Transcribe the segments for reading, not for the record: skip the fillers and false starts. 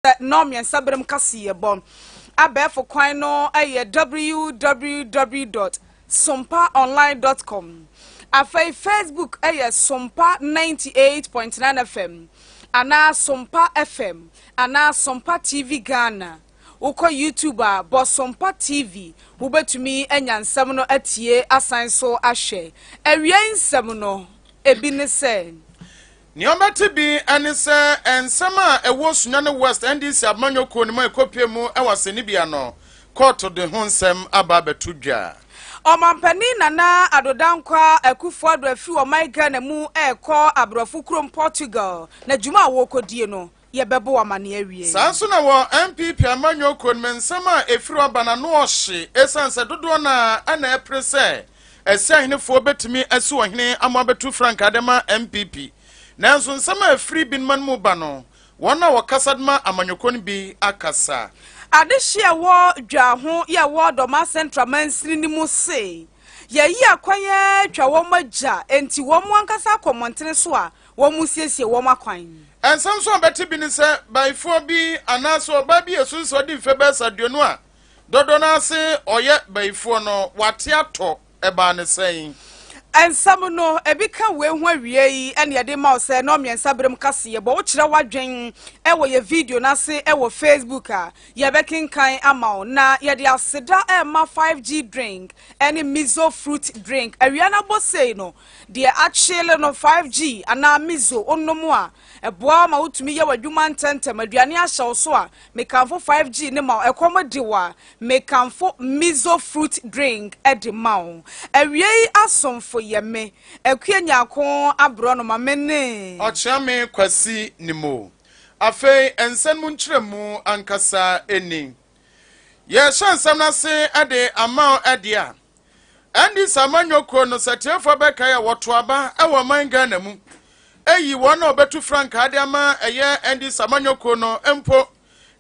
sɛ nnɔnmiɛnsa berem kaseɛbɔ. Abɛɛfo kwan no yɛ www dot sompaonline dot com. Afei Facebook yɛ Sompa 98.9 FM anaa Sompa FM anaa Sompa TV Ghana. Wokɔ YouTube a, bɔ Sompa TV, wobɛtumi anya nsɛm no atie asan so ahwɛ. Awiei nsɛm no, ebi ne sɛ. Nea ɔbɛte bi ne sɛ nsɛm a ɛwɔ Sunyani West NDC abamanyɔ kuo no mu a ɛkɔpue mu wɔ asɛnnibea no, kɔɔto de ho nsɛm aba abɛto dwa. Ɔmampanin Nana Addo Dankwa Akufo-Addo afiri ɔman Ghana mu rekɔ aborɔfo kurom Portugal, na dwuma a wɔrekɔdie no, yɛbɛbɔ wo amaneɛ awie. Saa nso na wɔ NPP amanyɔ kuo no mu nsɛm a ɛfiri hɔ ba no ano ɔhye ɛsiane sɛ dodoɔ no ara na ɛpere sɛ Ɛsɛ ahenefoɔ bɛtumi asi ɔhene ama abɛtu frankaa de ama NPP. Nanso nsɛm a ɛfiri binom ano mu ba no, wɔn a wɔkasa de ma amanyɔkuo no bi akasa. Adehye a ɛwɔ Dwaho yɛ ɛwɔ Dormaa Central mansini no mu se, Yɛayi akwan atwa wɔn agya enti wɔn ankasa akɔ mmɔntene so a wɔresiesie wɔn akwan. Nsɛm nso a wɔbɛte bi ne sɛ, bayifoɔ bi anaasɛ ɔbaa bi a ɛsu sɛ ɔdi mfeɛ bɛyɛ sɛ aduonu a Dodoɔ no ara se ɔyɛ bayifoɔ no, wate atɔ, ɛbaa no sɛn? Nsɛm no, ebi ka wei ho awiei ɛna yɛde ma wo sɛ nnɔnmiɛnsa berem kaseɛ bɔ. Wokyerɛ w'adwen wɔ yɛ video no ase wɔ Facebook a, yɛbɛkenkan ama wo. Na yɛde aseda rema 5G drink ne Mizo fruit drink. Awia no abɔ sei no, deɛ akyele no 5G anaa Mizo wonom a, ɛboa wo ma wotumi yɛ w'adwuma ntɛntɛm. Aduane ahyɛ wo so a, Mekamfo 5G no ma wo. Ɛkɔm de wo a, mekamfo Mizo fruit drink de ma wo. Awiei asomfo yɛ me. Akua Nyarko aborɔnoma me ne. Ɔkyeame Kwasi Nimo. Afei nsɛm mu nkyerɛmu ankasa ni. Yɛrehyɛ nsɛm no ase de ama wo deɛ a, NDC amanyɔ kuo no sɛ tiefoɔ bɛkae a wɔto aba wɔ ɔman Ghana mu ayi wɔn a wɔbɛtu frankaa de ama ɛyɛ NDC amanyɔ kuo no mpo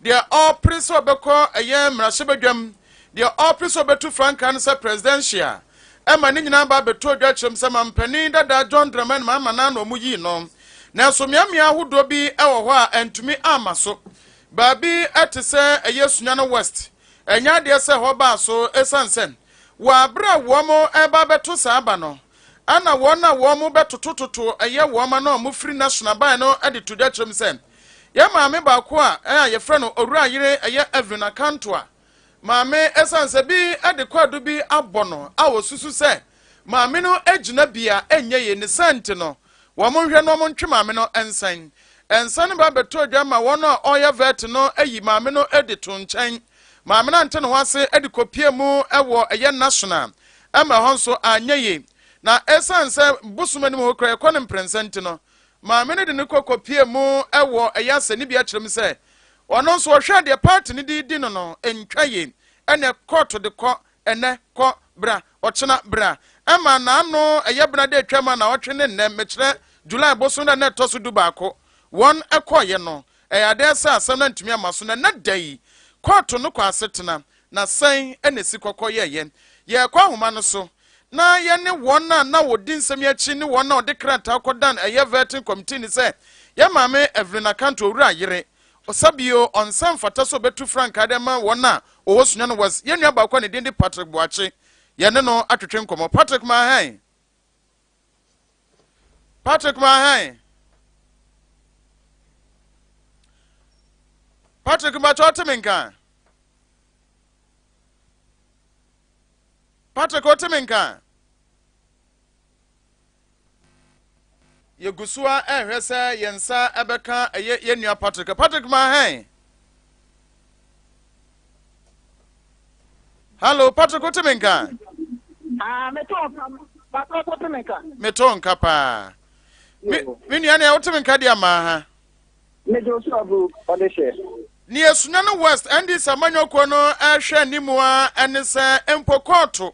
deɛ ɔrepere sɛ ɔbɛkɔ ɛyɛ mmarahyɛbadwam deɛ ɔrepere sɛ ɔbɛtu frankaa no sɛ presidential ɛma ne nyinaa ba abɛto odwa kyerɛm sɛ mampanin dada John Dramani Mahama na na wɔn yii no nanso mmeammea ahodoɔ bi wɔ hɔ a ɛntumi amma so baabi te sɛ ɛyɛ Sunyani West Ɛnyɛ adeɛ sɛ ɛhɔ baa so ɛsiane sɛ wɔ aberɛ a wɔn reba abɛto saa aba no, ɛna wɔn a wɔn bɛtotototo ɛyɛ wɔn ano a wɔfiri National baeɛ no de to dwa kyerɛ mu sɛ yɛn maame baako a ɛyɛ a yɛfrɛ no Owura Yere ɛyɛ Evelyn Akantoa maame ɛsiane sɛ bi de kwaadu bi abɔ no a wɔsusu sɛ maame no gyina bi a ɛnyɛ yie ne saa nti no wɔn nhwɛ na wɔn ntwe maame no nsan. Nsa no ba bɛtɔɔ dwa ma wɔn a ɔreyɛ vet no ayi maame no de to nkyɛn. Maame no ante ne ho ase de kɔpie mu wɔ ɛyɛ National ɛma ɛhɔ nso anyɛ yie. Na ɛsiane sɛ bosom anim hɔ kura yɛkɔ no mprɛnsa nti no, maame no de no kɔ kɔpie mu wɔ ɛyɛ asɛnnibea kyerɛ mu sɛ ɔno nso ɔhwɛ deɛ party no de di no no ntwa yie ɛna kɔɔto de kɔ Ɛnnɛ, kɔ, bra, ɔkyena, bra. Ɛma n'ano yɛ bena dɛ atwam a naawɔtwe ne nnɛ, mekyerɛ July bosom da na ɛtɔ so dubaako, wɔn kɔeɛ no, ɛyɛ adeɛ sɛ asɛm no antumi amma so, na ɛnnɛ da yi, kɔɔto no kɔ asetena, na sɛn na ɛsi kɔkɔ yɛeɛ? Yɛrekɔ ahoma no so, na yɛne wɔn a na wɔdi nsɛm yi akyi ne wɔn a wɔde krataa kɔdan ɛyɛ vetting committee no sɛ yɛn maame Evelyn Akanto Owura yere, Ɔsa bio, ɔnsa mfata sɛ ɔbɛtu frankaa de ama wɔn a wɔwɔ Sunyani West. Yɛn nua baako a ne din de Patrick Boakye, yɛne no atwetwe nkɔmmɔ. Patrick Mahan. Patrick Mahan. Patrick Mbakyɛ ɔte me nka. Patrick ɔte me nka. Yɛgu so ara rehwɛ sɛ yɛn nsa bɛka ɛyɛ yɛn nua Patrick. Patrick ma hɛn. Hello, Patrick, wote me nka? Ah, meto nka. Patrick, wote me nka? Meto nka paa. Me, me nua nea wote me nka di ama ha. Megye wo so abu ɔde hyɛ. Nea Sunyani West NDC amanyɔkuo no rehwɛ anim a ɛne sɛ mpo kɔɔto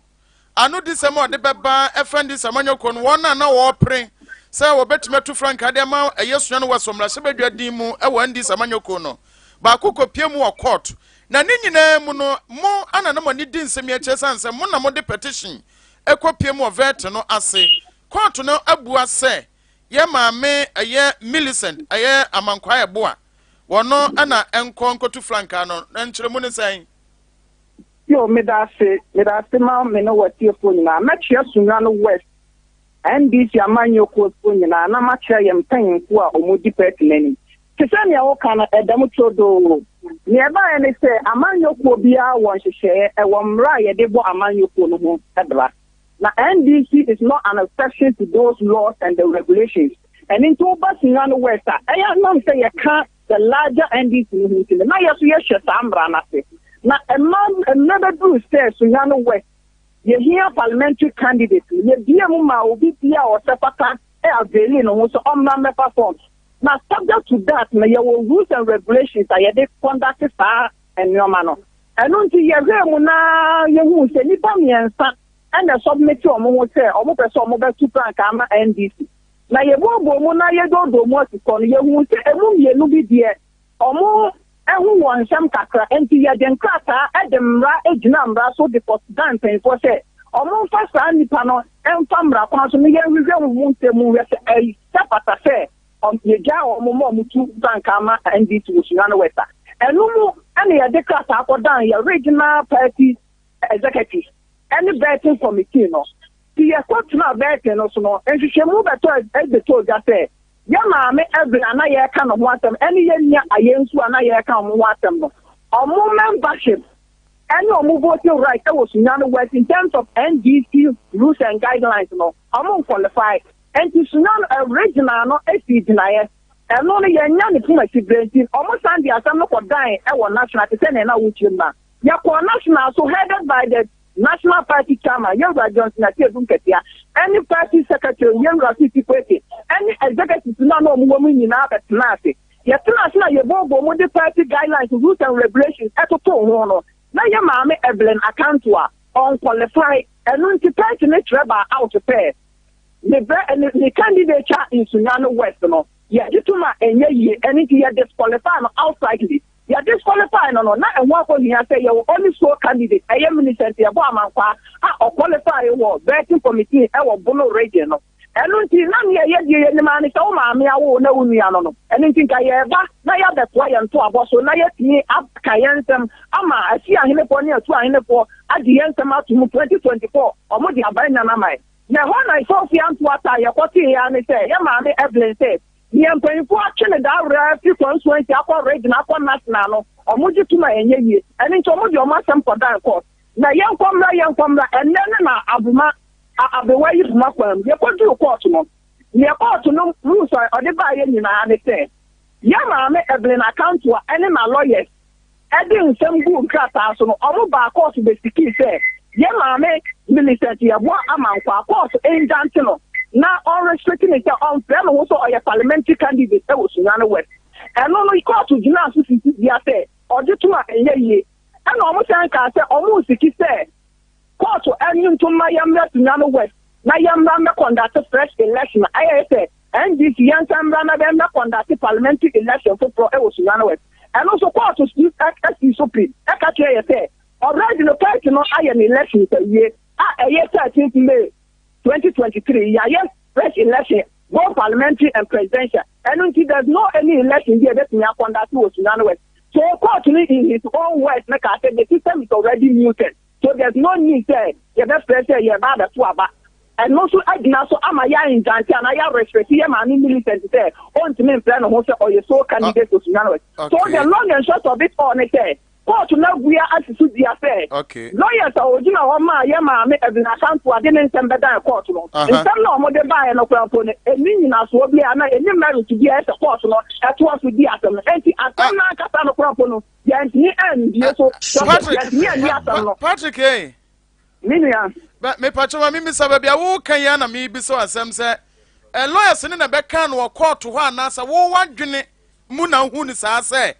Anodisɛm a ɔde bɛba ɛfa NDC amanyɔkuo no wɔn a na wɔrepere sɛ wɔbɛtumi atu frankaa de ama ɛyɛ sua no wɔ mmarahyɛbadwa din mu wɔ NDC amanyɔkuo no baako kɔpie mu wɔ court na ne nyinaa mu no mo ana na mo ani di nsɛm yi akyire sane sɛ mo na mode petition ɛkɔpie mu wɔ vet no ase court no abua sɛ yɛ maame ɛyɛ Millicent ɛyɛ Amankwaa Ɛboa. Wɔno na ɛnkɔ nkɔtu frankaa no. Na nkyerɛmu ne sɛn? Yo, meda ase. Meda ase ma me ne w'atiefoɔ nyinaa. Mɛkyea Sunyani West NDC amanyɔkuo foɔ nyinaa na makyerɛ yɛn mpanyinfoɔ a wɔdi party no anim. Te sɛ nea woka no, ɛda mu turodoo. Nea ɛbaeɛ ne sɛ amanyɔkuo biara wɔ nhyehyɛeɛ, ɛwɔ mmara a yɛde bɔ amanyɔkuo no ho bra. Na NDC is not an exception to those laws and the regulations. Ɛno nti woba Sunyani West a, ɛyɛ nam sɛ yɛka the larger NDC no ho nti no, na yɛ so yɛhyɛ saa mmara no ase. Na ɛma mmerɛ bɛduru sɛ Sunyani West yɛhia parliamentary candidate no, yɛbie mu ma obi bia a ɔsɛ fata avail ne ho sɛ ɔmmra mmɛfa forms. Na subject to that no, yɛwɔ rules and regulations a yɛde conduct saa nneɛma no. Ɛno nti yɛhwɛɛ mu na yɛhuu sɛ nnipa mmiɛnsa ɛna submit wɔn ho sɛ wɔn pɛ sɛ wɔn bɛto frankaa ama NDC. Na yɛbuobuo mu na yɛdɔɔdɔɔ mu asukɔ no, yɛhuu sɛ emu mmienu bi deɛ wɔn ho wɔ nsɛm kakra, nti yɛde nkrataa de mmara gyina mmara so de kɔdan mpanyinfoɔ sɛ wɔn mfa saa nnipa no mfa mmara kwan so na yɛnhwehwɛ wɔn mu nsɛm mu nhwɛ sɛ ɛsɛ fata sɛ yɛgyaa wɔn ma wɔn tu frankaa ma NDC wɔ Sunyani West a. Ɛno mu ɛna yɛde krataa kɔdan yɛ regional party executive ɛne vetting committee no. Nti yɛkɔtena vetting no so no, nhwehwɛmu bɛtɔ ɛbɛtɔ dwa sɛ yɛ maame Evelyn a na yɛreka ne ho asɛm ɛne yɛ nua Ayensu a na yɛreka wɔn ho asɛm no, wɔn membership ɛne wɔn voting right ɛwɔ Sunyani West in terms of NDC rules and guidelines no, wɔn nqualify. Nti Sunyani regional no esi gyinaeɛ. Ɛno no yɛnya ne poma si berɛ nti wɔn san de asɛm no kɔdan ɛwɔ national te sɛ nea na wokyerɛ mu na yɛkɔɔ national so headed by the National Party Chairman Yewura Johnson Asiedu Nketia ɛne Party Secretary Yewura Fifi Kwete ɛne executives no a na wɔn wɔ mu nyinaa bɛtena ase. Yɛtena ase na yɛbooboo mu de party guidelines, rules and regulations ɛtotoo ho no, na yɛ maame Evelyn Akanto a ɔnqualify. Ɛno nti party no twerɛ baa out sɛ ne brɛ ne ne candidature in Sunyani West no yɛgye tom a ɛnyɛ yie, ɛno nti yɛ disqualify no outrightly. Yɛ disqualify no no, na ɛho akɔhia sɛ yɛwɔ only sole candidate, ɛyɛ Millicent Yeboah Amankwaa a ɔqualify wɔ vetting committee ɛwɔ Bono region no. Ɛno nti, na nea ɛyɛ deɛ yɛnim ara ne sɛ wo maame awo wo na wo nua no no. Ɛno nti, nka yɛreba na yɛabɛtoa yɛn ntoabɔ so na yɛatumi aka yɛn nsɛm ama Asi ahenefoɔ ne Atu ahenefoɔ agye yɛn nsɛm ato mu 2024, wɔde aba anya no ama yɛn. Na ɛhɔ na Sophia Ntoata a yɛkɔteeɛ ara ne sɛ yɛn maame Evelyn sɛ nea mpanyinfoɔ atwe no daawerɛ afiri constituency akɔ region akɔ national no, wɔn gye tom a ɛnyɛ yie. Ɛno nti wɔn de wɔn asɛm kɔdan court. Na yɛnkɔ mmra yɛnkɔ mmra, ɛnnɛ ne na aboma abewa yi boma kwan mu. Yɛkɔduru court no, nea court no rules a ɔde baeɛ nyinaa ne sɛ yɛn maame Evelyn Akantoa ne na lawyers ɛde nsɛm guu nkrataa so no, wɔn baa court bɛsikii sɛ yɛn maame Millicent Yeboah Amankwaa court ngrante no na ɔnrestrict ne sɛ ɔmfrɛ ne ho sɛ ɔyɛ parliamentary candidate ɛwɔ Sunyani West. Ɛno no court gyinaa so sisi dua sɛ ɔgye tom a ɛnyɛ yie. Ɛna wɔn san kaa sɛ wɔn resiki sɛ court ɛnye ntom ma yɛmmra Sunyani West na yɛmmra mmɛ conduct fresh election a ɛyɛ sɛ NDC yɛnsan mmra na bɛmmɛ conduct parliamentary election foforɔ ɛwɔ Sunyani West. Ɛno nso court asi so pi ɛka kyerɛ yɛ sɛ already no party no ayɛ ne election awie a ɛyɛ 13th May 2023 yɛayɛ fresh election both parliamentary and presidential. Ɛno nti there's no any election bi a ɛbɛtumi aconduct wɔ Sunyani West. So court no in his own words no kaa sɛ the system is already muted. So there's no need sɛ yɛbɛfrɛ sɛ yɛba abɛto aba. Ɛno nso agyina so ama yɛ ngrante anaa yɛ restrict yɛ maame Millicent sɛ ɔntumi mfrɛ ne ho sɛ ɔyɛ sole candidate for Sunyani West. So the long and short of it all ne sɛ court no abua asi so dua sɛ lawyers a ogyina hɔ maa yɛ maame Evelyn Akantoa de ne nsɛm bɛdan court no. Nsɛm na wɔde baeɛ no koraa mpo no, ɛni nyinasoɔ biara na ɛni merit biara sɛ court no ɛtoa so di asɛm no. Enti asɛm no ankasa no koraa mpo no, yɛntumi andie so. Yɛntumi andi asɛm no. Patrick, eh. Me nua. Mepakyɛ ma memisa baabi a woka yi a na mebisa asɛm sɛ lawyers ne na bɛka no wɔ kɔɔto hɔ anaasɛ wo wadwene mu na wohu no saa sɛ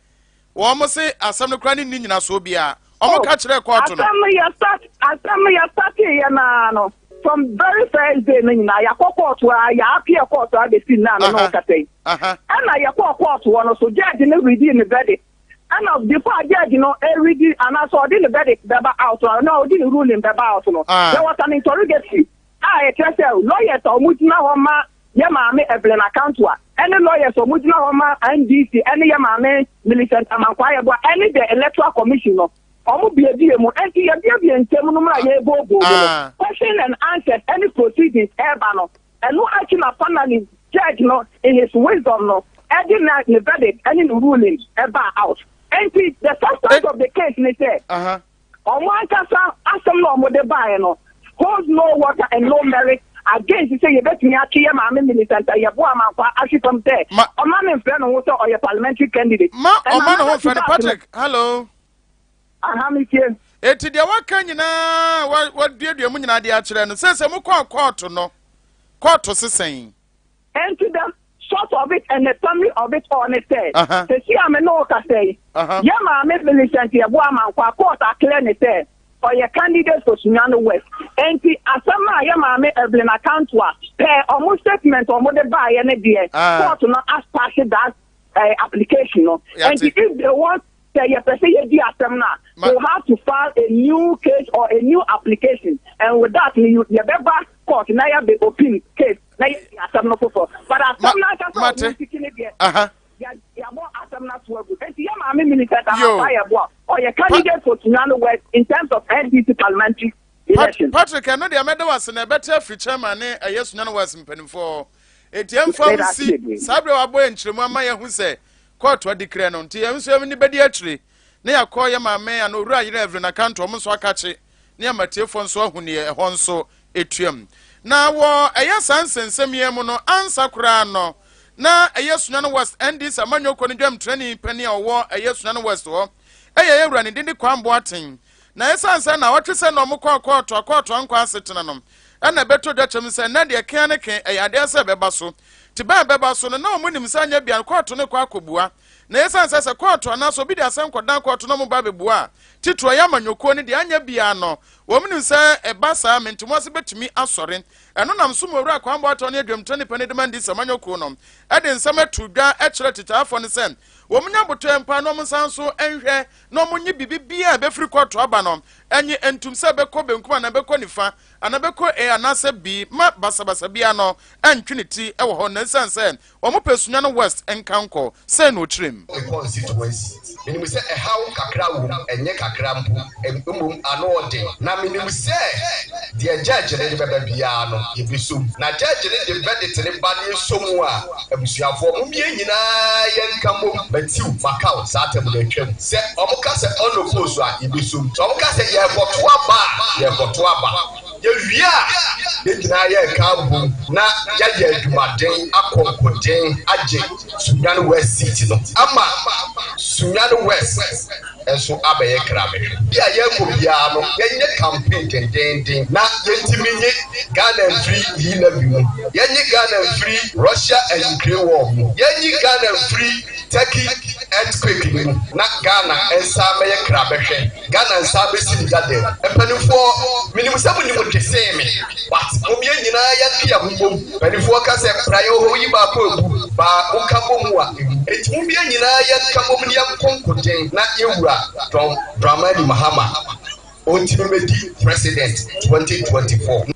wɔn se asɛm no koraa ne nni nyinasoɔ biara wɔn ka kyerɛ kɔɔto no. Asɛm no yɛ start asɛm no yɛ start yɛ naa no from very first day no nyinaa yɛakɔ kɔɔto a yɛappear kɔɔto a bɛsi nna no na ɔkasa yi. Ɛna yɛkɔɔ kɔɔto hɔ no so judge no redi ne verdict. Ɛna before judge no eredi anaasɛ ɔde ne verdict bɛba out no na ɔde ne ruling bɛba out no, there was an interrogatory a ɛkyerɛ sɛ lawyers a wɔn gyina hɔ ma. yɛ maame Evelyn Akantoa ɛne lawyers a wɔgyina hɔ ma NDC ɛne yɛ maame Millicent Amankwaa Yeboah ɛne the Electoral Commission no, wɔn buebue mu. Ɛnti yɛbuebue nsɛm no mu a yɛrebooboo mu no, question and answers ɛne proceedings ɛreba no, ɛno akyi na finally judge no in his wisdom no ɛde na ne verdict ɛne ne ruling ɛbaa out. Ɛnti the substance of the case ne sɛ, wɔn ankasa asɛm na wɔde baeɛ no holds no water and no merit against sɛ yɛbɛtumi atwe yɛ maame Millicent Yeboah Amankwaa ahwe fam sɛ ɔma ne mfrɛ ne ho sɛ ɔyɛ parliamentary candidate. Ma ɔma ne ho mfrɛ no. Patrick, hello. Aha, metie. Eti deɛ waka nyinaa, waduadua mu nyinaa de akyerɛ no sɛ mokɔɔ kɔɔto no, kɔɔto sesɛn? Ɛnti the short of it and the summary of it all ne sɛ, sɛsi a me ne wo kasa yi, yɛ maame Millicent Yeboah Amankwaa, court aclear ne sɛ ɔyɛ candidate for Sunyani West. Enti asɛm a yɛ maame Evelyn Akantoa pɛ ɔmo statement ɔmo de baayɛ ne deɛ, court no asquash that application no. Enti if they want sɛ yɛpɛ sɛ yɛdi asɛm no a, they will have to file a new case or a new application, and with that no, yɛbɛba court na yɛbɛ open case na yɛdi asɛm no foforɔ. But asɛm no ankasa a ɔmo titi ne deɛ, yɛabɔ asɛm no ato agu. Enti yɛ maame Millicent Amankwaa Yeboah, ɔyɛ candidate for Sunyani West in terms of NDC parliamentary election. Patrick, ɛno deɛ mɛda wase na ɛbɛte afiri chairman ne ɛyɛ Sunyani West mpanimfoɔ. Eti ɛmfa wo si saa berɛ wabɔ yɛ nkyerɛmu ama yɛho sɛ kɔɔto adeclare no, nti yɛn nso yɛn ni bɛdi akyire na yɛakɔ yɛ maame ana owura yerɛ Evelyn Akanto, ɔmo nso akakye ne ama tiefoɔ nso ahu neɛ ɛhɔ nso etuam. Na wɔ ɛyɛ saa nsɛnsɛm yi mu no, ansa koraa no na ɛyɛ Sunyani West NDC amanyɔkuo no dwamtenani panin a ɔwɔ ɛyɛ Sunyani West hɔ, ɛyɛ yɛwura ne din de Kwame Boateng, na ɛsiane sɛ na ɔtwe sɛ na ɔmo kɔɔ kɔɔto a kɔɔto ankɔ asetena no, ɛna ɛbɛtɔ dwa kyɛm sɛ na deɛ kea ne ke ɛyɛ adeɛ sɛ ɛbɛba so te bɛn bɛba so no, na ɔmo nim sɛ anyɛ bia kɔɔto no kɔ akɔbua. Na ɛsiane sɛ kɔɔto anaasɛ obi de asɛm kɔdan kɔɔto na ɔmo ba bɛbua a, titiri ɔyɛ amanyɔkuo no deɛ, anyɛ bia no wɔn nim sɛ ɛba saa mentemo ase bɛtumi asɔre. Ɛno nam so ma owura Kwame Boateng ne adwamtena nipa ne de ma NDC amanyɔkuo no ɛde nsɛm ato dwa ɛkyerɛ tetaafoɔ no sɛ wɔn nya abotɔ mpa na wɔn nsan so nhwɛ na wɔn nye biribi biara a ɛbɛfiri kɔɔto aba no ɛnye ntum sɛ ɛbɛkɔ benkum anaa ɛbɛkɔ nifa anaa ɛbɛkɔ A anaasɛ B ma basabasa biara no ɛntwe ne ti ɛwɔ hɔ. Na ɛsiane sɛ wɔn pɛ Sunyani West nka nkɔ sɛ na ɔkyerɛ mu. Me constituency, menim sɛ ɛhaw kakra wɔ mu, ɛnyɛ kakra mpo, mmom ano ɔden. Na menim sɛ deɛ judge no de bɛba biara no, yɛbɛsɔ mu. Na judge no de verdict no ba na yɛsɔ mu a, abusuafoɔ, mom yɛn nyinaa yɛnka mmom. Matiw, Macau, saa tam no atwam. Sɛ wɔka sɛ unopposed a, yɛbɛsɔ mu. Sɛ wɔka sɛ yɛrekɔto aba a, yɛrekɔto aba. Yɛwie a, yɛn nyinaa yɛreka abom na yɛayɛ adwumaden akɔ nkoden agye Sunyani West seat no ama Sunyani West nso abɛyɛ kramehwɛ. Bi a yɛrekɔ biara no, yɛnyɛ campaign dendenden na yɛntumi nye Ghana mfiri e-levy mu, yɛnye Ghana mfiri Russia and Ukraine war mu, yɛnye Ghana mfiri Turkey earthquake no mu na Ghana nsa bɛyɛ krabɛhwɛ. Ghana nsa bɛsi ne dada mu. Mpanimfoɔ, menim sɛ monim de sen me, but mom yɛn nyinaa yɛnka yɛn ho mmom. Mpanimfoɔ ka sɛ praeɛ wɔ hɔ yi baako abu, baa woka bɔ mu a ɛwu. Enti mom yɛn nyinaa yɛnka bom na yɛnko nkoden na yɛwura John Dramani Mahama ɔntumi mmɛdi president 2024.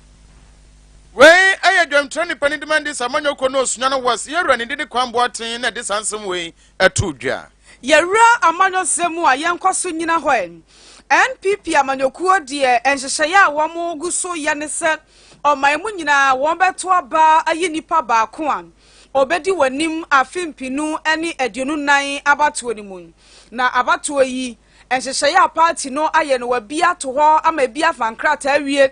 Wei yɛ dwamtwerɛ nipa ne demand sɛ amanyɔkuo no osua no wɔ yɛwura ne didi Kwame Boateng na ɛde saa nsɛm wei ɛto dwa. Yɛwura amanyɔsɛm mu a, yɛnkɔ so nyina hɔ ɛ. NPP amanyɔkuo deɛ, nhyehyɛeɛ a wɔn gu so yɛ ne sɛ ɔman mu nyinaa wɔn bɛto aba ayi nipa baako a ɔbɛdi wɔn afe 2024 abatoɔ no mu. Na abatoɔ yi nhyehyɛeɛ a party no ayɛ no, wabi ato hɔ ama ebi afa nkrataa awie,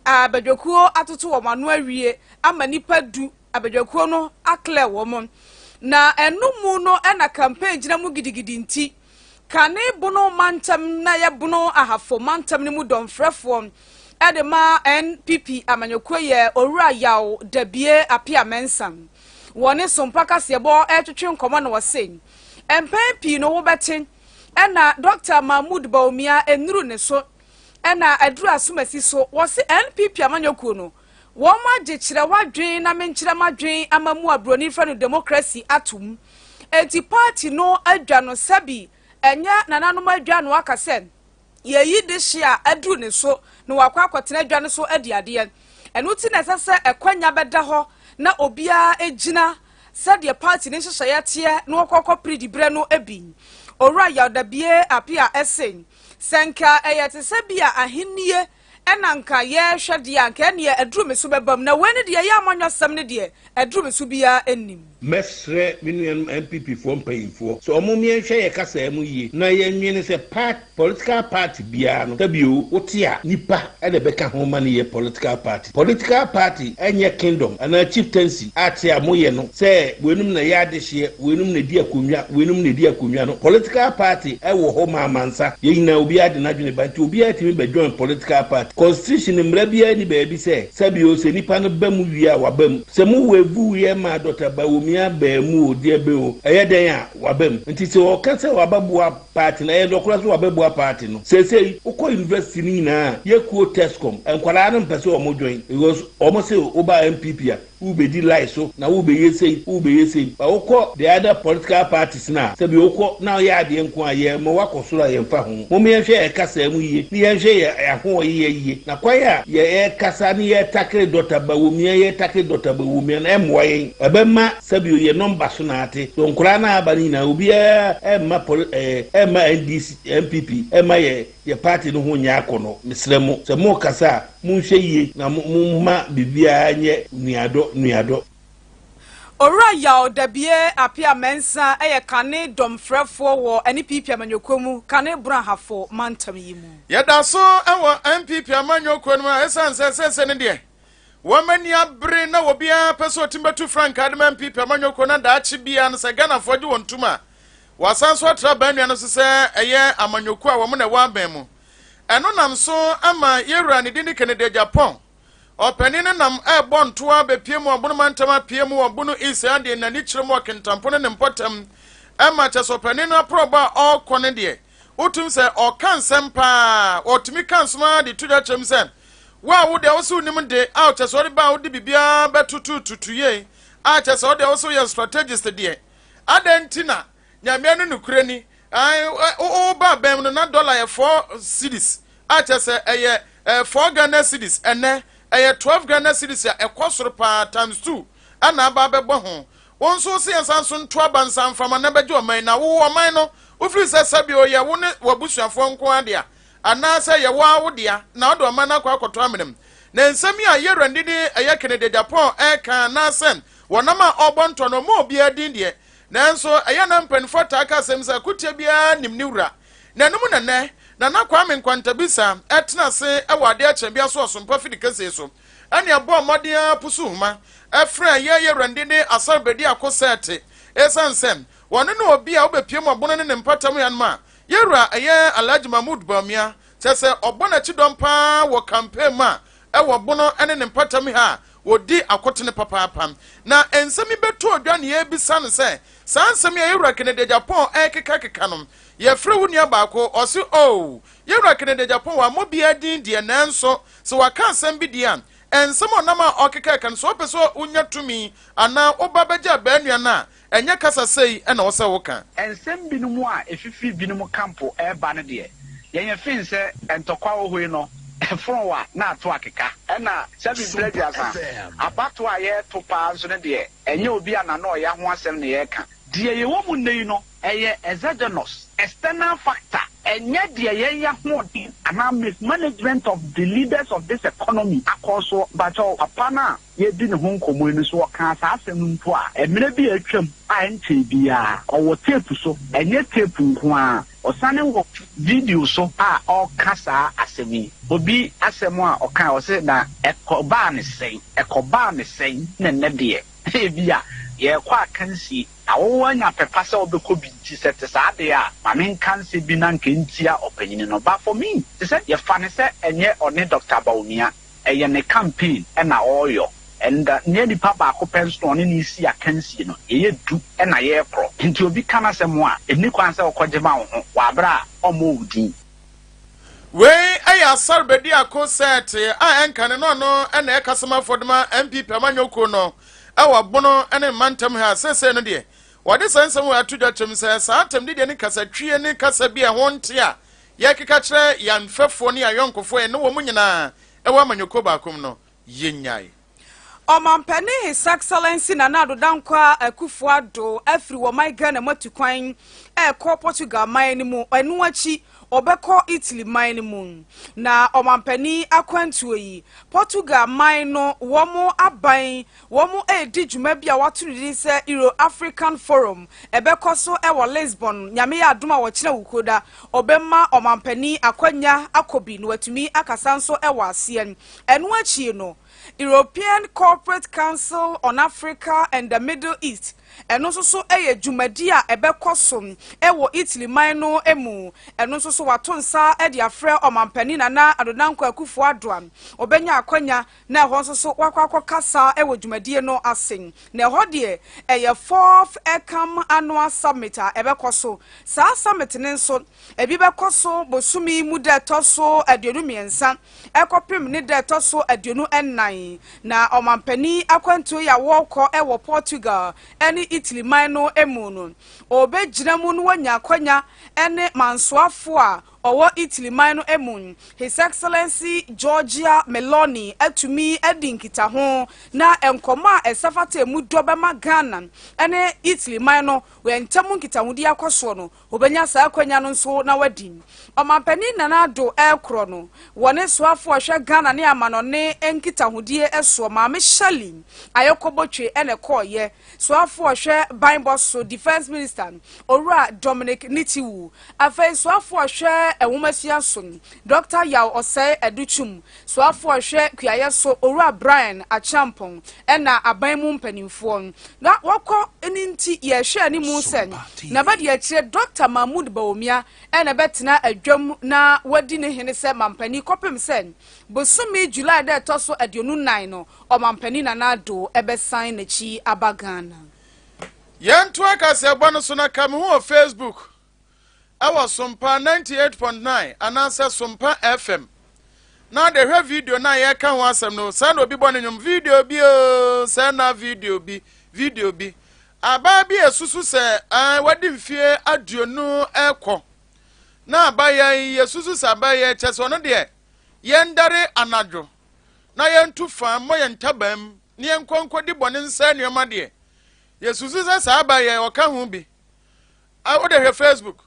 abadwakuo atoto wɔn ano awie ama nipa 10 abadwakuo no aclear wɔn. Na ɛno mu no ɛna campaign gyina mu gidigidi, nti kane Bono mantam na yɛ Bono Ahafo mantam no mu dɔmfrɛfoɔ ɛde ma NPP amanyɔkuo yɛ Owura Yaw Dabie Apia Mɛnsa, wɔne Sompa kaseɛbɔ ɛretwetwe nkɔmɔ na wɔse mpɛn pii no wobɛte ɛna Dr Mahmood Bawumia nnuru ne so ɛna aduru asomasi so. Wɔse NPP amanyɔkuo no wɔn agye kyerɛ wadwen na menkyerɛ madwen ama mu a buroni frɛ no democracy atom. Eti party no adwa no sɛbi ɛnyɛ nananom adwa no aka sɛ yɛyi de hye a aduru ne so na wakɔ akɔtena adwa no so adi adeɛ. Ɛno ti na ɛsɛ sɛ ɛkwanya bɛda hɔ. na obiara gyina sɛdeɛ party no nhyehyɛeɛ teɛ na wɔkɔ kɔpere diberɛ no bi. Owura Yaw Dabie Appiah se, sɛ nka ɛyɛ te sɛ bi a ahennie na nka yɛrehwɛ deɛ a, nka ɛnneɛ aduru me so bɛba mu, na wei ne deɛ ɛyɛ amanyɔsɛm no deɛ, aduru me so biara nnim. Mɛsrɛ me nuanom NPP foɔ mpanyinfoɔ sɛ ɔmo yɛnhwɛ yɛ kasaa mu yie na yɛnwene sɛ part political party biara no sɛbio wote a nipa na ɛbɛka ho ma no yɛ political party. Political party ɛnyɛ kingdom anaa chieftaincy a te a moyɛ no sɛ weinom na ɛyɛ adehyeɛ, weinom na ɛdi akonnwa, weinom na ɛdi akonnwa no. Political party ɛwɔ hɔ ma amansa. Yɛn nyinaa obiara de n'adwene ba nti obiara tumi bɛ join political party. Constitution mmara biara nni baabi sɛ sɛbio sɛ nipa no ba mu wie a waba mu. Sɛ mo wave yɛ maa Doctor Bawumia baa mu o deɛ bɛn o ɛyɛ dɛn a waba mu. Nti sɛ ɔka sɛ wabɛboa party no ɛyɛ nɔkorɛ sɛ wabɛboa party no. Seesei wokɔ university no nyinaa a yɛ kuo Tescom nkwadaa no mpɛ sɛ wɔn join because wɔn se woba NPP a wobɛdi lie so na wobɛyɛ sei wobɛyɛ sei but wokɔ the other political parties no a sɛbi wokɔ na woyɛ adeɛ nko a yɛ ma woakɔ soro a yɛmfa ho. Mom yɛnhwɛ yɛ kasaa mu yie ne yɛnhwɛ yɛ ahoɔyeyɛ yie na kwan a yɛ kasa ne yɛ takere Dɔta Bawumia yɛ takere Dɔta Bawumia no ɛmmoa yɛn ɛbɛma sɛbio yɛ nɔmba so na ate so nkoraa no a aba no nyinaa obiara ɛmma poli ɛɛ ɛmma NDC NPP ɛmma yɛ yɛ party no ho nyɛ akɔnɔ mesrɛ mo sɛ mo kasa a monhwɛ yie na mo momma biribiara nyɛ nuadɔ nuadɔ. Owura Yaw Dabie Appiah Mensah yɛ kane dɔmfrɛfoɔ wɔ NPP amanyɔkuo mu, kane Brong-Ahafo mantam yi mu. Yɛda so wɔ NPP amanyɔkuo no mu a ɛsiane sɛ seesei no deɛ wɔn ani abere na obiara pɛ sɛ ɔtumi bɛtu frankaa de ma NPP amanyɔkuo na daakye biara no sɛ Ghanafoɔ gye wɔn tom a wɔasan so atra baa nua no so sɛ ɛyɛ amanyɔkuo a wɔn na ɛwɔ abɛn mu. Ɛno nam so ama yɛwura ne din de Kennedy Agyapong Ɔpanin no nam rebɔ ntoa bepue mu ɔbono mantam apue mu wɔ Bono East ha deɛ n'ani kyerɛ mu wɔ Kintampo ne ne mpɔtam ɛma kyɛ sɛ ɔpanin no aprɔbɔ a ɔrekɔ no deɛ wotum sɛ ɔka nsɛm paa ɔtumi ka nsɛm ara de to dwa kyerɛ mu sɛ wo a wo deɛ wo sɛ wonim de a kyɛ sɛ ɔde ba a wode biribiara bɛtotototo yie a kyɛ sɛ ɔdeɛ wo sɛ woyɛ strategist deɛ adɛn nti na Nyame no nokorɛ ni, ae, wo ba bɛn mu no na dollar yɛ 4 cedis, a kyerɛ sɛ ɛyɛ 4 Ghana cedis, ɛnɛ ɛyɛ 12 Ghana cedis a ɛkɔ soro paa times 2 ɛna aba abɛbɔ ho. Wo nso wo se yɛnsan so nto aba nsa mfama na bɛgye ɔman yi, na wo ɔman no wofiri sɛ sɛbio yɛ wo ne w'abusuafoɔ nko ara dea, anaasɛ yɛ wo ara wo dea na wode ɔman no akɔ akɔtɔ amena mu. Na nsɛm yi a Yɛwura Ndidi ɛyɛ Kennedy Agyapong ɛreka anaasɛ wɔnam a ɔrebɔ ntɔ no ɔmmɔ obiara din deɛ, Nanso ɛyɛ a na mpanimfoɔ taa ka asɛm sɛ, Akutia biara nim ne wura. Na ɛno mu na nnɛ, Nana Kwame Nkwantabisa tena ase wɔ adeɛ kyɛnbea so ɔsompa fidi kesee so ne ɛbɔɔ mmɔden ara pusu nhoma frɛɛ yɛn yɛwura Ndede Asare Bediako Sɛɛte. Esiane sɛ wɔno ne obi a wobɛpue mu ɔbono ne ne mpɔtam hanom a, yɛwura ɛyɛ Alhaji Mahmood Bawumia, kyerɛ sɛ ɔbɔ n'akyi dɔm pa ara wɔ campaign mu a ɛwɔ bono ne ne mpɔtam ha a, Wɔdi akotene papaapa. Na nsɛm yi bɛtɔɔ dwa na yɛrebisa no sɛ, saa nsɛm yi a Yɛwura Kennedy Agyapong rekekakeka no, yɛfrɛ wo nua baako, ɔse oh, Yɛwura Kennedy Agyapong wammɔ biara din deɛ, nanso sɛ waka asɛm bi deɛ a, nsɛm a ɔnam a ɔrekekaka no, sɛ wopɛ sɛ wonya tumi anaa woba bɛgye abaa nua no a, ɛnyɛ kasa sei na ɛwɔ sɛ woka. Nsɛm binom a ɛfifiri binom kampo reba no deɛ, yɛn yɛfeen sɛ ntɔkwa wɔ hɔ yi no, ɛfono a na ato akeka. Ɛna sɛbi mprɛ aduasa, abatoɔ a yɛreto paa nso no deɛ, ɛnyɛ obi a n'ano ɔya ho asɛm na yɛreka. Deɛ yɛwɔ mu nnɛ yi no, ɛyɛ exogenous, external factor, ɛnyɛ deɛ yɛn ahoɔden anaa mismanagement of the leaders of this economy akɔ soɔ. Mpakyɛw, papa no a yɛredi ne ho nkɔmmɔ yi no, sɛ ɔkaa saa asɛm no mpo a, mmerɛ bi a atwam a ɛnkyɛe biara, ɔwɔ tape so, ɛnyɛ tape nko ara, ɔsane wɔ video so a ɔreka saa asɛm yi. Obi asɛm a ɔkae, ɔse, Na ɛkɔbaa no sɛn? Ɛkɔbaa no sɛn na nnɛ deɛ, ebia yɛrekɔ akansie, na wo woanya pɛ pa sɛ wobɛkɔ bi nti, sɛ ɛte saa deɛ a, ma menka nsɛm bi na anka ɛntia ɔpanyini no. But for me, te sɛ yɛfa no sɛ ɛnyɛ ɔne Doctor Bawumia Ɛyɛ ne campaign na ɔreyɔ and nyɛ nipa baako pɛ nso na ɔne no resi akansie no, yɛyɛ du na yɛrekorɔ. Nti obi ka n'asɛm a, ɛnni kwan sɛ wokɔgye ma wo ho wɔ aberɛ a ɔmmɔɔ wo din. Wei yɛ Asar Bediako Sɛɛte a ɛnka ne no ɔno na ɛyɛ kasamafoɔ de ma NPP amanyɔkuo no wɔ Bono ne mmantam ha. Seesei no deɛ wɔde saa nsɛm wei ato dwa kyerɛ mu sɛ saa atɛmdidie ne kasatwie ne kasa bi a ɛho nte a yɛkeka kyerɛ yɛn mfɛfoɔ ne yɛn ayɔnkofoɔ a yɛne wɔn nyinaa wɔ amanyɔkuo baako mu no, yɛnnyae. Ɔmampanin His Excellency Nana Addo Dankwa Akufo Addo afiri wɔman Ghana mu atu kwan rekɔ Portugal man no mu, ɛno akyi ɔbɛkɔ Italy man no mu. Na ɔmampanin akwantuo yi, Portugal man no wɔn aban wɔn redi dwuma bi a wɔato ne din sɛ Euro-African Forum, ɛbɛkɔ so wɔ Lisbon, Nyame yɛ adom a wɔkyena Wukuoda, ɔbɛma ɔmampanin akwanya akɔ bi na watumi akasa nso wɔ aseɛ. Ɛno akyi no, European Corporate Council on Africa and the Middle East, ɛno nso so yɛ dwumadi a ɛbɛkɔ so wɔ Italy man no mu. Ɛno nso so wɔato nsa de afrɛ Ɔmampanin Nana Addo Dankwa Akufo-Addo a ɔbɛnya akwanya na ɛhɔ nso so wakɔ akɔkasa wɔ dwumadie no ase. Na ɛhɔ deɛ ɛyɛ Fourth ECAM Annual Summit a ɛbɛkɔ so. Saa summit no nso, ebi bɛkɔ so bosome yi mu da ɛtɔ so 23 kɔpem ne da ɛtɔ so 24. Na ɔmampanin akwantuo yi a wɔrekɔ wɔ Portugal ne Italy man no mu no, ɔbɛgyina mu na wanya akwanya ne mansoafoɔ a ɔwɔ Italy man no mu, His Excellency Giorgia Meloni atumi adi nkitaho na nkɔmmɔ a ɛsɛ fata emu dɔ bɛma Ghana ne Italy man no wɔn ntam nkitahodi akɔ soɔ no, Obenya saa akwanya no nso na wadi. Ɔmanpanin Nana Addo rekorɔ no, wɔ ne soafoɔ a ɔhwɛ Ghana ne amanɔne nkitahodie soɔ, Maame Shirley Ayoko Botwe na ɛkɔeɛ. Soafoɔ a ɔhwɛ banbɔ so, Defence Minister, Owura Dominic Nitiwu. Afei soafoɔ a ɔhwɛ nwomasua so, Dɔkta Yaw Osei Adutwum. Soafoɔ a ɔhwɛ kuayɛ so, Owura Brian Acheampong ɛna aban mu mpanimfoɔ. Na wɔkɔ no nti yɛhwɛ anim sɛ n'abadiakyire Dɔkta Mahmood Bawumia na ɛbɛtena adwam na wadi ne hene sɛ mampanin kɔpem sɛ bosome July da ɛtɔ so 24 no Ɔmampanin Nana Addo bɛsan n'akyi aba Ghana. Yɛntoa kaseɛbɔ no so na ka me ho wɔ Facebook wɔ Sompa 98.9 anaasɛ Sompa FM na de hwɛ video no a yɛreka ho asɛm no. Sɛ na obi bɔ ne nnwom video bi oo, sɛ na video bi, video bi. Abaa bi esusu sɛ ɛɛ wadi mfie 20 ɛkɔ. Na abaayewa yi yɛsusu sɛ abaayewa kyɛ sɛ ɔno deɛ yɛndare anadwo na yɛntu fa mmɔ yɛn ntaban mu na yɛnkɔ nkɔdi bɔne nsɛe nneɛma deɛ. Yɛsusu sɛ saa abaayewa yi ɔka ho bi. Ah, wode hwɛ Facebook.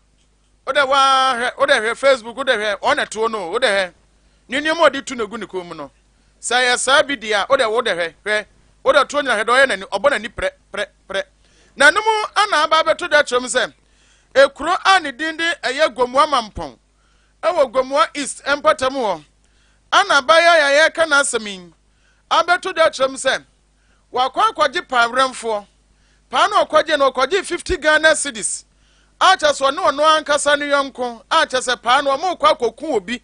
Wode waa hwɛ, wode hwɛ Facebook, wode hwɛ ɔn na ɛtoɔ no, wode hwɛ. Ne nneɛma ɔde tu na egu ne kɔn mu no. Sɛ ɛyɛ saa bi deɛ a, wode wode hwɛ, hwɛ. Wode toɔ nyina hwɛ deɛ ɔyɛ n'ani, ɔbɔ n'ani prɛ, prɛ, prɛ. Na ɛno mu ana aba abɛto dwa kyerɛ mu sɛ, ekuro a ne din de ɛyɛ Gomoa Mampɔn, ɛwɔ Gomoa East mpɔtam hɔ, ana abaayewa yi a yɛreka n'asɛm yi abɛto dwa kyerɛ mu sɛ, Wakɔ akɔgye paa werɛmfoɔ. Paa no ɔkɔgyee no, ɔkɔgyee 50 Ghana cedis a kyerɛ sɛ ɔne ɔno ankasa ne yɔnko a kyerɛ sɛ paa no wɔrekɔ akɔku obi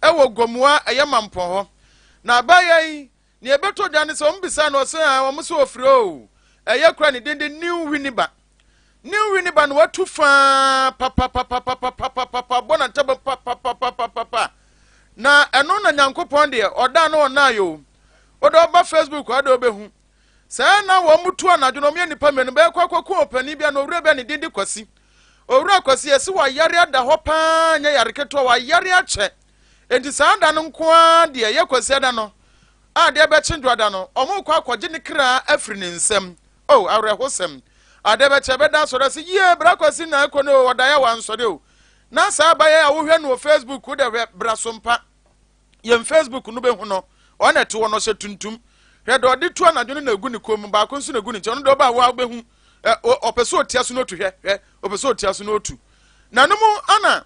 wɔ Gomoa ɛyɛ Mampɔn hɔ. Na abaayewa yi, nea ɛbɛtɔ dwa ne sɛ wɔbisaa no ɔse a wɔn sɛ ɔfiri oo ɛyɛ kura ne din de New Winneba. New Winneba no watu faa papapapapapapapa bɔ n'antaba papapapapapa. Na ɛno na Nyankopɔn deɛ ɔdaa no ɔnaa o. Wode ɔba Facebook a, wode wobɛhu. Sɛɛ na wɔn mu tu anadwo no, wɔyɛ nnipa mmienu bɛkɔ akɔku ɔpanin bi a na owura bi a ne din de Kwasi. Owura Kwasi, yɛse wayare ada hɔ paa, nyɛ yare ketewa, wayare akyɛ. Enti saa da no nko ara deɛ, ɛyɛ Kwasi ada no, a adeɛ bɛkye Dwoada no, wɔrekɔ akɔgye ne kra afiri ne nsam. Oh, awerɛhosɛm. Adeɛ bɛkye, ɛbɛda asɔre ase, yie, bra Kwasi na ɛkɔ no o, ɔdaeɛ a wansɔre o. Na saa abayɛ a wohwɛ no wɔ Facebook, wode hwɛ, bra so mpa. yɛn Facebook no bɛhu no, ɔno na ɛte hɔ no, ɔhyɛ tuntum. Hwɛ deɛ ɔde tu anadwo no na egu ne kɔn mu, baako nso na egu ne nkyɛn. Ɔno deɛ ɔba a waa wobɛhu, ɔpɛ sɛ ɔtia so na otu, hwɛ, hwɛ, ɔpɛ sɛ ɔtia so na otu. Na no mu ana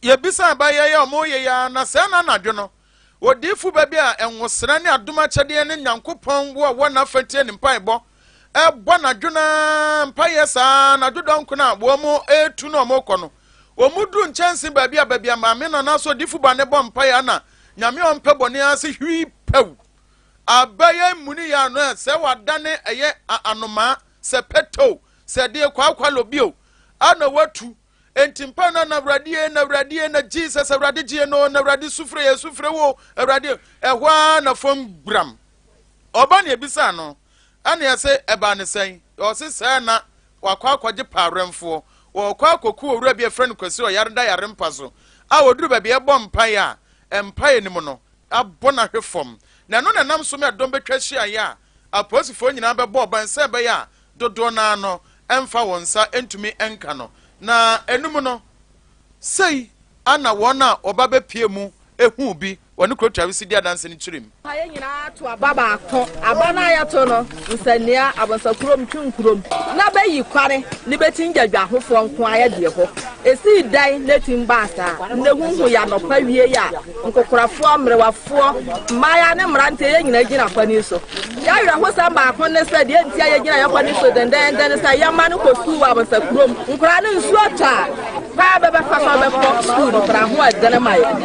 yɛbisa ba yɛyɛ ɔmo yɛ ya na sɛɛ na anadwo no, odiifo ba bi a nwosra ne adom akyɛdeɛ ne Nyankopɔn wo a wɔ n'afa tie ne mpaebɔ, ɛbɔ anadwo no ara mpaeɛ saa anadwo dɔnko no a wɔn retu na wɔn rekɔ no, wɔn duru nkyɛnse baabi a baabi a maame no anaasɛ odifo ba no bɔ mpaeɛ ana Nyame a ɔmpɛ bɔne ara se hwii pɛw abɛyɛ mmuni yɛ ano ɛ sɛ wadane ɛyɛ anomaa sɛ pɛtɛw sɛ deɛ kwaakwa lobio ana watu enti mpa no na awurade e na awurade e na Jesus awurade gye no na awurade sufrɛ yɛ sufrɛ wo awurade ɛhɔ ara na fam gbram ɔba ne ebisa no Ɛna yɛse ɛbaa ne sɛn? Ɔse sɛɛ na wakɔ akɔgye paawerɛmfoɔ. Wɔɔkɔ akɔku owura bi a yɛfrɛ no Kwasi ɔyare da yare mpa so a ɔduru baabi a ɛbɔ mpaeɛ a mpaeɛ no mu no abɔ no ahwe fam. Na ɛno na ɛnam so ma ɛdɔm bɛtwa hyiaeɛ a apolisifoɔ nyinaa bɛbɔɔ ban sɛ ɛbɛyɛ a dodoɔ no ara no mfa wɔn nsa ntumi nka no. Na ɛno mu no, sei ara na wɔn a wɔba bɛpue mu huu bi wɔ ne kuro Travisi di adanse no kyerɛ mu. Ha yɛn nyinaa to aba baako. Aba no a yɛto no, nsania, abonsakurom, twinkurom, na bɛyi kwane ne bɛti ngyadwahofoɔ nko ara yɛdeɛ hɔ. Esii dɛn na etim baa saa? Nnɛ huhu yɛ anɔpa wiei a nkokorafoɔ, mmerewafoɔ, mmaayaa ne mmeranteɛ yɛn nyinaa gyina kwan yi so. Yɛn awerɛhosɛm baako ne sɛ deɛ nti a yɛgyina yɛn kwan yi so dendenden ne sɛ yɛn mma no kɔ sukuu wɔ Abonsa kurom. Nkoraa no nsuo tɔ a, kwan a bɛbɛfa so abɛkɔ sukuu no koraa ho ɛdene ma yɛn.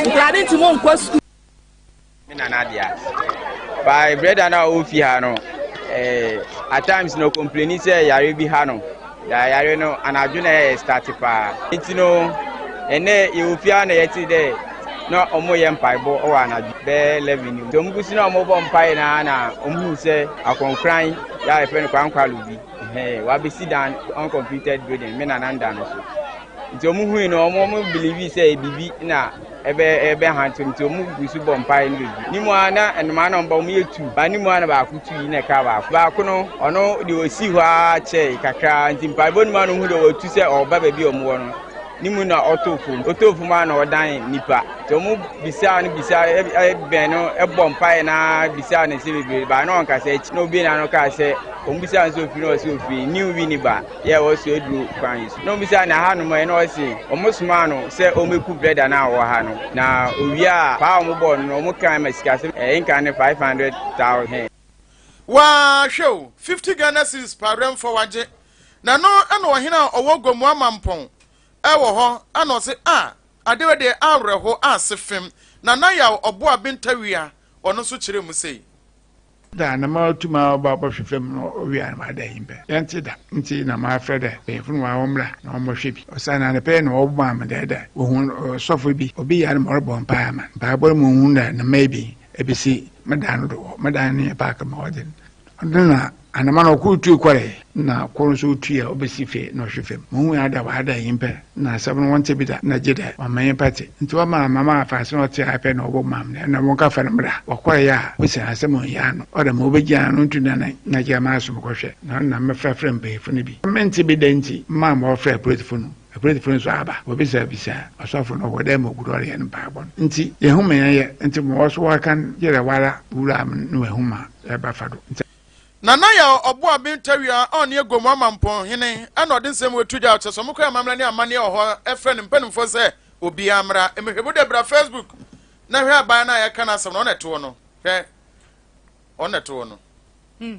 Nkoraa no ntumi nkɔ sukuu. Me nana dea. By brother na ɔwɔ fie ha no, eh, at times no complaini sɛ yare bi ha no. Da yare no anadwo na ɛyɛ start paa. Nti no, ɛnɛ yɛwɔ fie ha na yɛte dɛ na ɔmo yɛ mpaebɔ wɔ anadwo bɛyɛ 11 no mu. Nti ɔmo gu so na ɔmo bɔ mpae na na ɔmo hu sɛ akɔnkran yɛ a yɛfrɛ no kwankwalo bi. Ɛhɛn, wabɛsi dan uncompleted building me nana nda no so. Nti ɔmo hui no ɔmo ɔmo believe sɛ biribi na ɛbɛ ɛbɛ hanto nti ɔmo gu so bɔ mpae no bebree. Ne mu ara na nnomaa na ɔmo ba ɔmo yɛ tu ba ne mu ara na baako tu yi na ɛka baako. Baako no ɔno deɛ ɔsii hɔ ara kyɛe kakra nti mpaebɔ no mu ara na ɔhu deɛ watu sɛ ɔreba baabi a ɔmo wɔ no. Ne mu na ɔtoo fam. Ɔtoo fam ara na ɔdan nipa. Nti ɔmo bisaa no bisaa ɛbɛn no ɛbɔ mpae na bisaa no nsɛm bebree baa na ɔnkasa akyi na obie n'ano kaa sɛ ɔmo bisaa no sɛ ofiri na ɔsɛ ofiri New Winneba. Yɛ wɔ so aduru kwan yi so. Na ɔbisaa no hanom ɛ, na ɔse wɔn somaa no sɛ ɔmmɛku brɛda no a ɔwɔ ha no. Na owie a, paa a wɔn bɔɔ no no, wɔn kan ma sika sɛ ɛyɛ nka ne 500,000. Waa hwɛ o, 50 Ghana cedis pa werɛmfɔ wagye. Na ɛno na ɔhene a ɔwɔ Gomoa Mampɔn wɔ hɔ na ɔse ah ade wei deɛ awerɛho ase fem. Nana Yaw Ɔboa Bintawia ɔno nso kyerɛɛ mu sei. Da na matum aba abɔhwe famu na ɔwie a na mada enyimpa. Yɛnntse da ntsi na mafrɛ dɛ mpanyimfo no wɔmbra na wɔmbɔhwɛ bi. Osiandɛ anapa yi na wɔbɔmaa me dɛ dɛ wohun ɔsɔfo bi, obi yar ma ɔrobɔ mpaa ama no. Mpaabɔ no mu ohun dɛ ne mba ebien ebesi me dan no do wɔ me dan ne paake ma ɔdze no. Ɔno na anama no ɔkor tui kɔree na kor so otui a obesi fie na ɔhwe famu. Muhun ara dɛ ɔada enyimpa na asɛm no wɔnntse bi da na gyedɛ ɔama nyimpa tse. Ntsi wɔmaa mama afaase na ɔtse ara pɛ na ɔbɔ maa me dɛ nna wɔnkɛfa no mbra. Wɔkɔree a wosian asɛm a onnyi ano. Ɔdɛ ma obegyina ano ntu n'anan na gyaa m'asom kɔhwɛ na ɔno na mefrɛfrɛ mpanyimfo no bi. Menntse bi da ntsi maa ma wɔfrɛɛ apolisifo no. Apolisifo no so aba, wobisabisaa ɔsɔfo no wɔ dɛ ma ogu do ɔreyɛ no mpaabɔ no. Ntsi yehu ma yɛnyɛ ntsi ma wɔso wɔrekan gyedɛ woara wura me no ehu ma yɛbɛfa do. Ntsi. Nana Yaw Ɔboaben Tawia a ɔne Aguamu Amampɔn hene na ɔde nsɛm wei to dwa, Kyerɛ sɛ wɔkɔyɛ amammerɛ ne amanneɛ wɔ hɔ frɛ no mpanimfoɔ sɛ obiara mmra. Mmehwɛ mu dɛ bra Facebook na hwɛ aban no a yɛka n'asɛm no, ɔno na ɛte hɔ no. Hwɛ, ɔno na ɛte hɔ no. Hmm.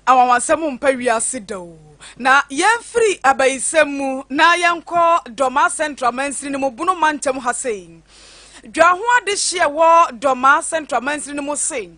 Anwanwasɛm mpa wiase da o. Na yɛmfiri abayisɛm mu na yɛnkɔ Dɔmaa Central mansini no mu Bono mantam ha sei. Dwa ho adehyeɛ wɔ Dɔmaa Central mansini no mu se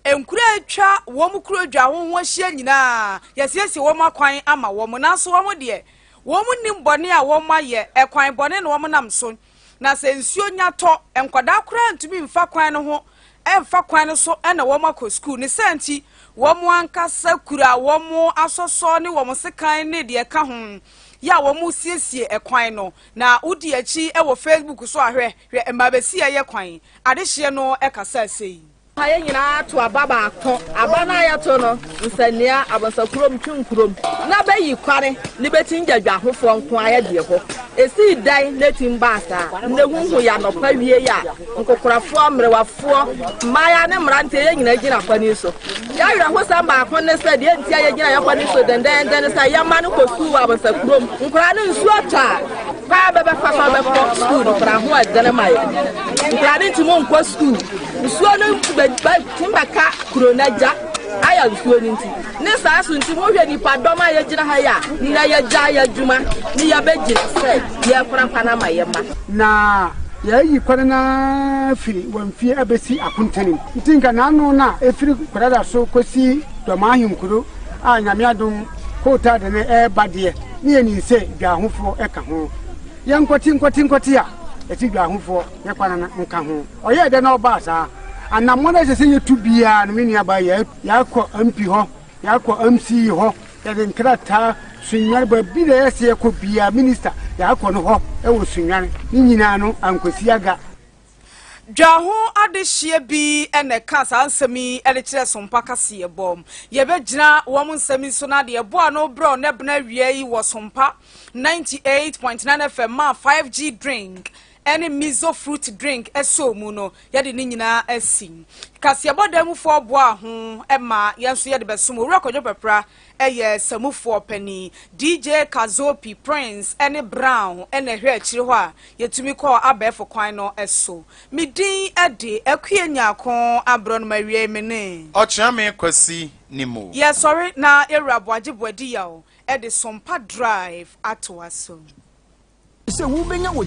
Nkuro a atwa wɔn kuro dwa ho ho ahyia nyinaa, yɛasiesie wɔn akwan ama wɔn, nanso wɔn deɛ, wɔnnim bɔne a wɔayɛ, ɛkwan bɔne na wɔnam so. Na sɛ nsuo nya tɔ, nkwadaa koraa ntumi mfa kwan no ho mfa kwan no so na wɔakɔ sukuu. Ne saa nti, wɔn ankasa kura wɔn asɔsɔ ne wɔn sekan ne deɛ ɛka ho yɛ a wɔsiesie ɛkwan no. Na wodi akyi wɔ Facebook so a, hwɛ, hwɛ mmaabɛsi a ɛyɛ kwan. Adehyeɛ no kasaa sei. Ha yɛn nyinaa to aba baako. Aba no a yɛto no, nsania, abonsakurom, twinkurom, na bɛyi kwane ne bɛti ngyadwahofoɔ nko ara yɛdeɛ hɔ. Esii dɛn na etim baa saa? Nnɛ huhu yɛ anɔpa wiei a nkokorafoɔ, mmerewafoɔ, mmaayaa ne mmeranteɛ yɛn nyinaa gyina kwan yi so. Yɛn awerɛhosɛm baako ne sɛ deɛ nti a yɛgyina yɛn kwan yi so dendenden ne sɛ yɛn mma no kɔ sukuu wɔ abonsakurom. Nkoraa no nsuo tɔ a, kwan a bɛbɛfa so abɛkɔ sukuu no koraa ho ɛdene ma yɛn. Nkoraa no ntumi nkɔ sukuu. Nsuo no bɛtumi bɛka kuro no agya ayɛ nsuo no nti. Ne saa so nti mohwɛ nipadɔm a yɛgyina ha yi a, nnɛ yɛgyaa yɛn adwuma ne yɛbɛgyina sɛ yɛrekora kwan ama yɛn mma. Na yɛayi kwan no ara firi wɔn fie abɛsi akontanim. Nti nka n'ano no a ɛfiri Kwadada so kɔsi Dɔmaa Ahenkuro a Nyame adom kootaa de no reba deɛ, ne yɛnim sɛ Dwaahofoɔ ka ho. Yɛnkɔte nkɔte nkɔte a, yɛte Dwaahofoɔ yɛ kwan no nka ho. Ɔyɛɛ dɛn na ɔbaa saa? Anammɔn a ɛsɛ sɛ yetu biara no, me nuabaa, yɛakɔ MP hɔ, yɛakɔ MC hɔ, yɛde nkrataa, Sunyani, baabi na ɛyɛ sɛ yɛkɔ biara, minista, yɛakɔ no hɔ wɔ Sunyani. Ne nyinaa no, ankosi aga. Dwa ho adehyeɛ bi na ɛka saa nsɛm yi de kyerɛ Sompa kaseɛbɔ. Yɛbɛgyina wɔn nsɛm yi so na deɛ ɛboa ano berɛ ɔnɛ bena awia yi wɔ Sompa 98.9 FM ma 5G drink ne miso fruit drink ɛsɔ mu no, yɛde ne nyinaa asi. Kaseɛbɔ dan mufoɔ boa ho ma yɛn nso yɛde bɛsom. Owura Kwadwo Pɛpra ɛyɛ samufoɔ panin. DJ Kazopi, Prince ne Brown ɛna ɛhwɛ akyire hɔ a yɛtumi kɔɔ abɛɛfo kwan no so. Me din de Akue Nyaako aborɔ no ma awie me ne Ɔkyeame Kwasi Nimo. Yɛsɔre na yɛwura Aboagye Boadi Yaw ɛde Sompa Drive atoa so. Sɛ wobɛnya wɔ.